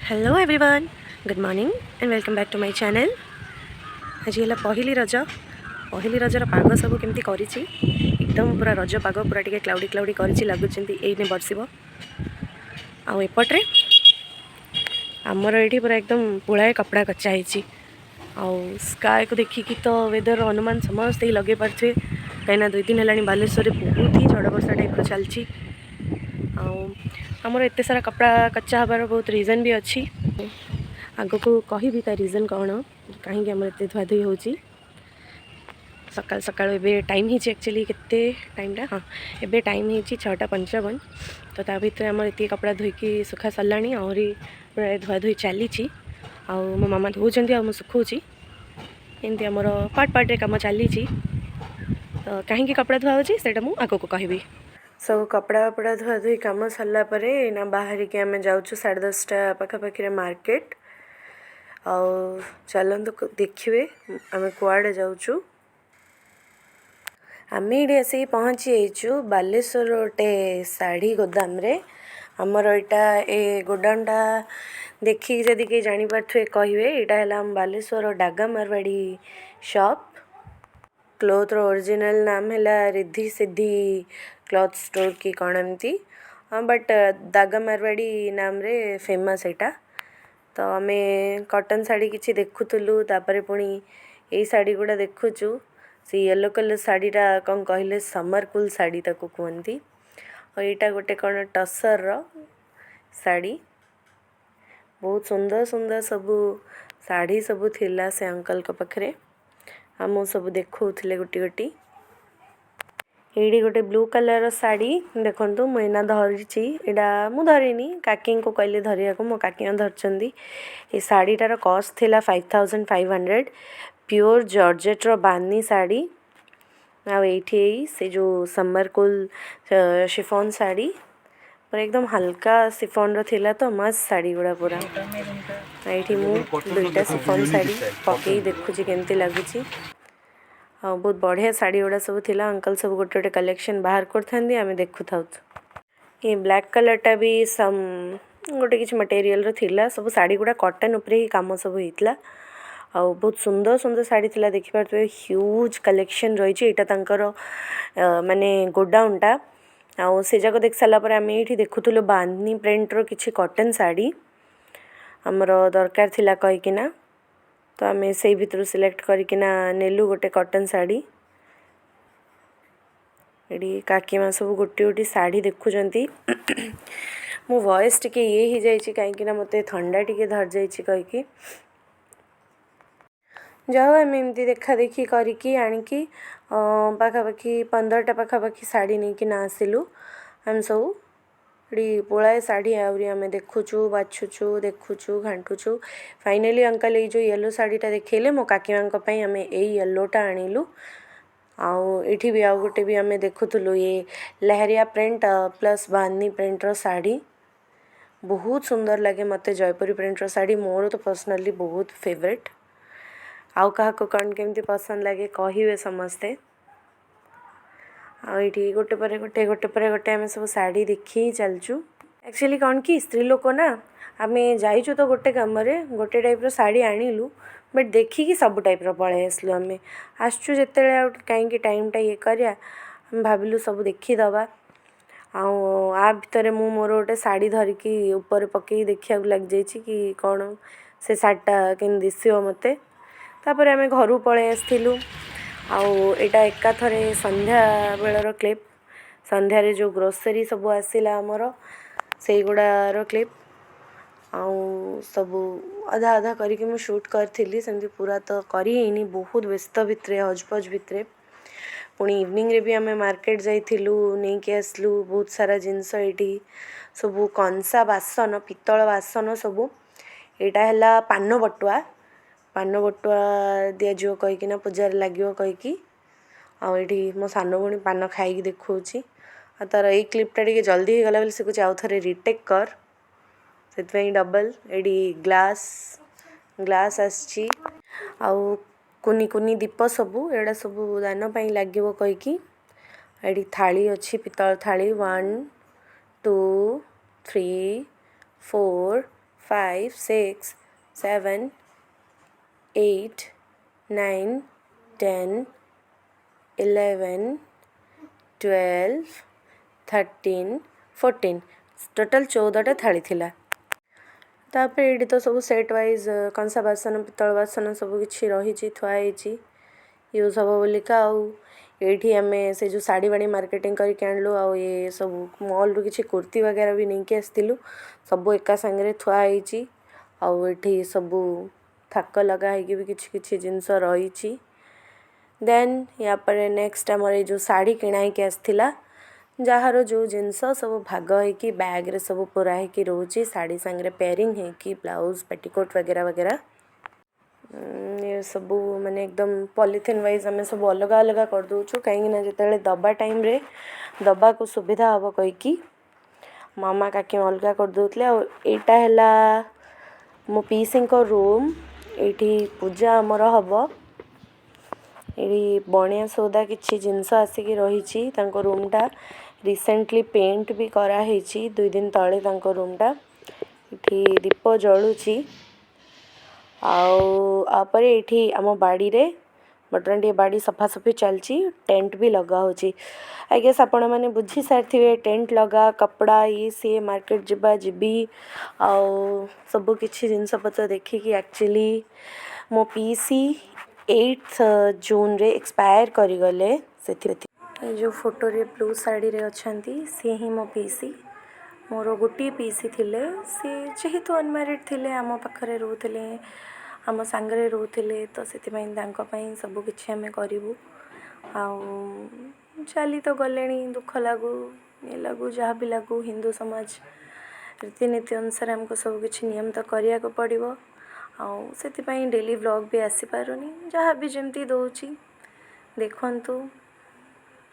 Hello everyone, good morning and welcome back to my channel. ଆଜି ହେଲା ପହିଲି ରଜ। ପହିଲି ରଜର ପାଗ ସବୁ କେମିତି କରିଛି? ଏକଦମ ପୁରା ରଜ ପାଗ, ପୁରା ଟିକେ କ୍ଲାଉଡ଼ି କ୍ଲାଉଡ଼ି କରିଛି, ଲାଗୁଛନ୍ତି ଏଇନେ ବର୍ଷିବ। ଆଉ ଏପଟରେ ଆମର ଏଇଠି ପୁରା ଏକଦମ ପୁଳାଏ କପଡ଼ା କଚା ହେଇଛି। ଆଉ ସ୍କାଏକୁ ଦେଖିକି ତ ୱେଦର ଅନୁମାନ ସମସ୍ତେ ହିଁ ଲଗେଇ ପାରୁଥିବେ, କାହିଁକିନା 2 ଦିନ ହେଲାଣି ବାଲେଶ୍ୱରରେ ବହୁତ ହିଁ ଝଡ଼ ବର୍ଷା ଟାଇପ୍ର ଚାଲିଛି। ଆଉ ଆମର ଏତେ ସାରା କପଡ଼ା କଚା ହେବାର ବହୁତ ରିଜନ୍ ବି ଅଛି। ଆଗକୁ କହିବି ତା ରିଜନ୍ କ'ଣ, କାହିଁକି ଆମର ଏତେ ଧୁଆଧୁଇ ହେଉଛି। ସକାଳୁ ସକାଳୁ ଏବେ ଟାଇମ୍ ହେଇଛି, ଆକ୍ଚୁଆଲି କେତେ ଟାଇମ୍ଟା? ହଁ, ଏବେ ଟାଇମ୍ ହେଇଛି 6:55। ତ ତା ଭିତରେ ଆମର ଏତିକି କପଡ଼ା ଧୋଇକି ଶୁଖା ସରିଲାଣି। ଆହୁରି ପ୍ରାୟ ଧୁଆଧୁଇ ଚାଲିଛି। ଆଉ ମୋ ମାମା ଧୋଉଛନ୍ତି ଆଉ ମୁଁ ଶୁଖାଉଛି। ଏମିତି ଆମର ପାର୍ଟ ପାର୍ଟରେ କାମ ଚାଲିଛି। ତ କାହିଁକି କପଡ଼ା ଧୁଆ ହେଉଛି, ସେଇଟା ମୁଁ ଆଗକୁ କହିବି। ସବୁ କପଡ଼ା ଫପଡ଼ା ଧୁଆଧୁଇ କାମ ସରିଲା ପରେ ଏଇନା ବାହାରିକି ଆମେ ଯାଉଛୁ 10:30 ପାଖାପାଖିରେ ମାର୍କେଟ। ଆଉ ଚାଲନ୍ତୁ, ଦେଖିବେ ଆମେ କୁଆଡ଼େ ଯାଉଛୁ। ଆମେ ଏଇଠି ଆସିକି ପହଞ୍ଚି ଯାଇଛୁ ବାଲେଶ୍ୱର ଗୋଟେ ଶାଢ଼ୀ ଗୋଦାମରେ। ଆମର ଏଇଟା ଏ ଗୋଡାଉନଟା ଦେଖିକି ଯଦି କେହି ଜାଣିପାରୁଥିବେ, କହିବେ। ଏଇଟା ହେଲା ଆମ ବାଲେଶ୍ୱର ଡାଗା ମାରବାଡ଼ି ସପ୍। କ୍ଲୋଥ୍ର ଓରିଜିନାଲ୍ ନାମ ହେଲା ରିଦ୍ଧି ସିଦ୍ଧି କ୍ଲଥ୍ ଷ୍ଟୋର୍ କି କ'ଣ ଏମିତି, ବଟ୍ ଦାଗା ମାରବାଡ଼ି ନାମରେ ଫେମସ୍ ଏଇଟା। ତ ଆମେ କଟନ୍ ଶାଢ଼ୀ କିଛି ଦେଖୁଥିଲୁ, ତାପରେ ପୁଣି ଏଇ ଶାଢ଼ୀ ଗୁଡ଼ା ଦେଖୁଛୁ। ସେ ୟେଲୋ କଲର୍ ଶାଢ଼ୀଟା କ'ଣ କହିଲେ, ସମର୍ କୁଲ୍ ଶାଢ଼ୀ ତାକୁ କୁହନ୍ତି। ଆଉ ଏଇଟା ଗୋଟେ କ'ଣ ଟସରର ଶାଢ଼ୀ। ବହୁତ ସୁନ୍ଦର ସୁନ୍ଦର ସବୁ ଶାଢ଼ୀ ସବୁ ଥିଲା ସେ ଅଙ୍କଲଙ୍କ ପାଖରେ। ଆମକୁ ସବୁ ଦେଖାଉଥିଲେ ଗୋଟି ଗୋଟି। ଏଇଠି ଗୋଟେ ବ୍ଲୁ କଲର୍ର ଶାଢ଼ୀ ଦେଖନ୍ତୁ, ମୁଁ ଏଇନା ଧରିଛି। ଏଇଟା ମୁଁ ଧରିନି, କାକିଙ୍କୁ କହିଲି ଧରିବାକୁ, ମୋ କାକିଙ୍କ ଧରିଛନ୍ତି। ଏ ଶାଢ଼ୀଟାର କଷ୍ଟ ଥିଲା 5500। ପିଓର ଜର୍ଜେଟ୍ର ବାନି ଶାଢ଼ୀ। ଆଉ ଏଇଠି ଏଇ ସେ ଯେଉଁ ସମର୍ କୁଲ୍ ସିଫନ୍ ଶାଢ଼ୀ, ପୁରା ଏକଦମ ହାଲକା ସିଫନ୍ର ଥିଲା ତ, ମସ୍ତ ଶାଢ଼ୀ ଗୁଡ଼ା ପୁରା। ଏଇଠି ମୁଁ ଦୁଇଟା ସିଫନ୍ ଶାଢ଼ୀ ପକେଇ ଦେଖୁଛି କେମିତି ଲାଗୁଛି। ଆଉ ବହୁତ ବଢ଼ିଆ ଶାଢ଼ୀ ଗୁଡ଼ା ସବୁ ଥିଲା। ଅଙ୍କଲ ସବୁ ଗୋଟେ ଗୋଟେ କଲେକ୍ସନ୍ ବାହାର କରିଥାନ୍ତି, ଆମେ ଦେଖୁଥାଉ। ଏ ବ୍ଲାକ୍ କଲର୍ଟା ବି ସମ୍ ଗୋଟେ କିଛି ମଟେରିଆଲ୍ର ଥିଲା। ସବୁ ଶାଢ଼ୀ ଗୁଡ଼ା କଟନ୍ ଉପରେ ହିଁ କାମ ସବୁ ହେଇଥିଲା। ଆଉ ବହୁତ ସୁନ୍ଦର ସୁନ୍ଦର ଶାଢ଼ୀ ଥିଲା। ଦେଖିପାରୁଥିବେ, ହ୍ୟୁଜ୍ କଲେକ୍ସନ୍ ରହିଛି। ଏଇଟା ତାଙ୍କର ମାନେ ଗୋଡାଉନଟା। ଆଉ ସେ ଯାକ ଦେଖି ସାରିଲା ପରେ ଆମେ ଏଇଠି ଦେଖୁଥିଲୁ ବାନ୍ଧନୀ ପ୍ରିଣ୍ଟର କିଛି କଟନ୍ ଶାଢ଼ୀ, ଆମର ଦରକାର ଥିଲା କହିକିନା। ତ ଆମେ ସେଇ ଭିତରୁ ସିଲେକ୍ଟ କରିକିନା ନେଲୁ ଗୋଟେ କଟନ୍ ଶାଢ଼ୀ। ଏଠି କାକିମା ସବୁ ଗୋଟି ଗୋଟି ଶାଢ଼ୀ ଦେଖୁଛନ୍ତି। ମୋ ଭଏସ୍ ଟିକେ ଇଏ ହେଇଯାଇଛି, କାହିଁକିନା ମୋତେ ଥଣ୍ଡା ଟିକେ ଧରିଯାଇଛି କହିକି। ଯାଉ ଆମେ ଏମିତି ଦେଖା ଦେଖି କରିକି ଆଣିକି ପାଖାପାଖି 15ଟା ପାଖାପାଖି ଶାଢ଼ୀ ନେଇକିନା ଆସିଲୁ ଆମେ ସବୁ। ଏଠି ପୁଳାଏ ଶାଢ଼ୀ ଆହୁରି ଆମେ ଦେଖୁଛୁ, ବାଛୁଛୁ, ଦେଖୁଛୁ, ଘାଣ୍ଟୁଛୁ। ଫାଇନାଲି ଅଙ୍କଲ ଏଇ ଯେଉଁ ୟେଲୋ ଶାଢ଼ୀଟା ଦେଖେଇଲେ, ମୋ କାକିମାଙ୍କ ପାଇଁ ଆମେ ଏଇ ୟେଲୋଟା ଆଣିଲୁ। ଆଉ ଏଇଠି ବି ଆଉ ଗୋଟେ ବି ଆମେ ଦେଖୁଥିଲୁ, ଇଏ ଲେହେରିଆ ପ୍ରିଣ୍ଟ ପ୍ଲସ୍ ବାନ୍ଧନୀ ପ୍ରିଣ୍ଟର ଶାଢ଼ୀ। ବହୁତ ସୁନ୍ଦର ଲାଗେ ମୋତେ ଜୟପୁରୀ ପ୍ରିଣ୍ଟର ଶାଢ଼ୀ। ମୋର ତ ପର୍ସନାଲି ବହୁତ ଫେଭରେଟ୍। ଆଉ କାହାକୁ କ'ଣ କେମିତି ପସନ୍ଦ ଲାଗେ, କହିବେ ସମସ୍ତେ। ଆଉ ଏଇଠି ଗୋଟେ ପରେ ଗୋଟେ, ଗୋଟେ ପରେ ଗୋଟେ ଆମେ ସବୁ ଶାଢ଼ୀ ଦେଖି ହିଁ ଚାଲିଛୁ। ଆକ୍ଚୁଆଲି କ'ଣ କି, ସ୍ତ୍ରୀ ଲୋକ ନା, ଆମେ ଯାଇଛୁ ତ ଗୋଟେ କାମରେ, ଗୋଟେ ଟାଇପ୍ର ଶାଢ଼ୀ ଆଣିଲୁ, ବଟ୍ ଦେଖିକି ସବୁ ଟାଇପ୍ର ପଳେଇ ଆସିଲୁ। ଆମେ ଆସିଛୁ ଯେତେବେଳେ, ଆଉ କାହିଁକି ଟାଇମ୍ଟା ଇଏ କରିବା? ଆମେ ଭାବିଲୁ ସବୁ ଦେଖିଦେବା। ଆଉ ଆ ଭିତରେ ମୁଁ ମୋର ଗୋଟେ ଶାଢ଼ୀ ଧରିକି ଉପରେ ପକେଇକି ଦେଖିବାକୁ ଲାଗିଯାଇଛି କି କ'ଣ, ସେ ଶାଢ଼ୀଟା କେମିତି ଦିଶିବ ମୋତେ। ତାପରେ ଆମେ ଘରକୁ ପଳେଇ ଆସିଥିଲୁ। ଆଉ ଏଇଟା ଏକାଥରେ ସନ୍ଧ୍ୟା ବେଳର କ୍ଲିପ୍। ସନ୍ଧ୍ୟାରେ ଯେଉଁ ଗ୍ରୋସରୀ ସବୁ ଆସିଲା ଆମର, ସେଇଗୁଡ଼ାର କ୍ଲିପ୍। ଆଉ ସବୁ ଅଧା ଅଧା କରିକି ମୁଁ ସୁଟ୍ କରିଥିଲି, ସେମିତି ପୁରା ତ କରି ହେଇନି, ବହୁତ ବ୍ୟସ୍ତ ଭିତରେ, ହଜପଜ ଭିତରେ। ପୁଣି ଇଭିନିଂରେ ବି ଆମେ ମାର୍କେଟ ଯାଇଥିଲୁ, ନେଇକି ଆସିଲୁ ବହୁତ ସାରା ଜିନିଷ। ଏଇଠି ସବୁ କଂସା ବାସନ, ପିତ୍ତଳ ବାସନ ସବୁ। ଏଇଟା ହେଲା ପାନ ବଟୁଆ। ପାନ ବଟୁଆ ଦିଆଯିବ କହିକିନା, ପୂଜାରେ ଲାଗିବ କହିକି। ଆଉ ଏଇଠି ମୋ ସାନ ଭଉଣୀ ପାନ ଖାଇକି ଦେଖାଉଛି। ଆଉ ତାର ଏଇ କ୍ଲିପ୍ଟା ଟିକେ ଜଲ୍ଦି ହେଇଗଲା ବୋଲି ସେ କହୁଛି ଆଉ ଥରେ ରିଟେକ୍ କର, ସେଥିପାଇଁ ଡବଲ୍। ଏଇଠି ଗ୍ଲାସ୍ ଗ୍ଲାସ୍ ଆସିଛି ଆଉ କୁନି କୁନି ଦୀପ ସବୁ, ଏଗୁଡ଼ା ସବୁ ଦାନ ପାଇଁ ଲାଗିବ କହିକି। ଏଇଠି ଥାଳି ଅଛି, ପିତ୍ତଳ ଥାଳି। One, two, three, four, 5, 6, 7, 8, 9, 10, 11, 12, 13, 14, total 14ଟା ଥାଳି ଥିଲା। ତାପରେ ଏଇଠି ତ ସବୁ ସେଟ୍ ୱାଇଜ୍ କଂସା ବାସନ, ପିତ୍ତଳ ବାସନ ସବୁ କିଛି ରହିଛି, ଥୁଆ ହେଇଛି ୟୁଜ୍ ହେବ ବୋଲିକା। ଆଉ ଏଇଠି ଆମେ ସେ ଯେଉଁ ଶାଢ଼ୀ ବାଡ଼ି ମାର୍କେଟିଂ କରିକି ଆଣିଲୁ ଆଉ ଏ ସବୁ ମଲ୍ରୁ କିଛି କୁର୍ତ୍ତୀ ବଗେରା ବି ନେଇକି ଆସିଥିଲୁ, ସବୁ ଏକା ସାଙ୍ଗରେ ଥୁଆ ହେଇଛି। ଆଉ ଏଠି ସବୁ ଥାକ ଲଗା ହେଇକି ବି କିଛି କିଛି ଜିନିଷ ରହିଛି। ଦେନ୍ ୟା ପରେ ନେକ୍ସଟ ଆମର ଏଇ ଯେଉଁ ଶାଢ଼ୀ କିଣା ହେଇକି ଆସିଥିଲା, ଯାହାର ଯେଉଁ ଜିନିଷ ସବୁ ଭାଗ ହେଇକି ବ୍ୟାଗ୍ରେ ସବୁ ପୁରା ହେଇକି ରହୁଛି, ଶାଢ଼ୀ ସାଙ୍ଗରେ ପେୟାରିଂ ହେଇକି ବ୍ଲାଉଜ୍, ପେଟିକୋଟ୍ ବଗେରା ବଗେରା। ଏ ସବୁ ମାନେ ଏକଦମ ପଲିଥିନ୍ ୱାଇଜ୍ ଆମେ ସବୁ ଅଲଗା ଅଲଗା କରିଦେଉଛୁ, କାହିଁକିନା ଯେତେବେଳେ ଦେବା ଟାଇମ୍ରେ ଦେବାକୁ ସୁବିଧା ହେବ କହିକି ମାମା କାକି ଅଲଗା କରିଦେଉଥିଲେ। ଆଉ ଏଇଟା ହେଲା ମୋ ପିଇସିଙ୍କ ରୁମ୍। ଏଇଠି ପୂଜା ଆମର ହେବ। ଏଇଠି ବଣିଆ ସଉଦା କିଛି ଜିନିଷ ଆସିକି ରହିଛି। ତାଙ୍କ ରୁମ୍ଟା ରିସେଣ୍ଟଲି ପେଣ୍ଟ ବି କରାହେଇଛି 2 ଦିନ ତଳେ ତାଙ୍କ ରୁମ୍ଟା। ଏଠି ଦୀପ ଜଳୁଛି। ଆଉ ତାପରେ ଏଇଠି ଆମ ବାଡ଼ିରେ ବର୍ତ୍ତମାନ ଟିକେ ବାଡ଼ି ସଫାସଫି ଚାଲିଛି, ଟେଣ୍ଟ ବି ଲଗା ହେଉଛି। I guess ଆପଣମାନେ ବୁଝି ସାରିଥିବେ, ଟେଣ୍ଟ ଲଗା, କପଡ଼ା, ଇଏ ସିଏ, ମାର୍କେଟ ଯିବା ଯିବି ଆଉ ସବୁ କିଛି ଜିନିଷପତ୍ର ଦେଖିକି। ଆକ୍ଚୁଆଲି ମୋ ପିଇସି 8 ଜୁନ୍ରେ ଏକ୍ସପାୟାର କରିଗଲେ। ସେଥିରେ ଏ ଯେଉଁ ଫଟୋରେ ବ୍ଲୁ ଶାଢ଼ୀରେ ଅଛନ୍ତି, ସିଏ ହିଁ ମୋ ପିଇସି। ମୋର ଗୋଟିଏ ପିଇସି ଥିଲେ। ସିଏ ଯେହେତୁ ଅନମ୍ୟାରିଡ଼ ଥିଲେ, ଆମ ପାଖରେ ରହୁଥିଲେ, ଆମ ସାଙ୍ଗରେ ରହୁଥିଲେ, ତ ସେଥିପାଇଁ ତାଙ୍କ ପାଇଁ ସବୁ କିଛି ଆମେ କରିବୁ। ଆଉ ଚାଲି ତ ଗଲେଣି, ଦୁଃଖ ଲାଗୁ, ଇଏ ଲାଗୁ, ଯାହା ବି ଲାଗୁ, ହିନ୍ଦୁ ସମାଜ ରୀତିନୀତି ଅନୁସାରେ ଆମକୁ ସବୁ କିଛି ନିୟମ ତ କରିବାକୁ ପଡ଼ିବ। ଆଉ ସେଥିପାଇଁ ଡେଲି ଭ୍ଲଗ୍ ବି ଆସିପାରୁନି। ଯାହା ବି ଯେମିତି ଦେଉଛି ଦେଖନ୍ତୁ,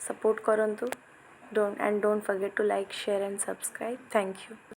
ସପୋର୍ଟ କରନ୍ତୁ। Don't and don't forget to like, share and subscribe. Thank you.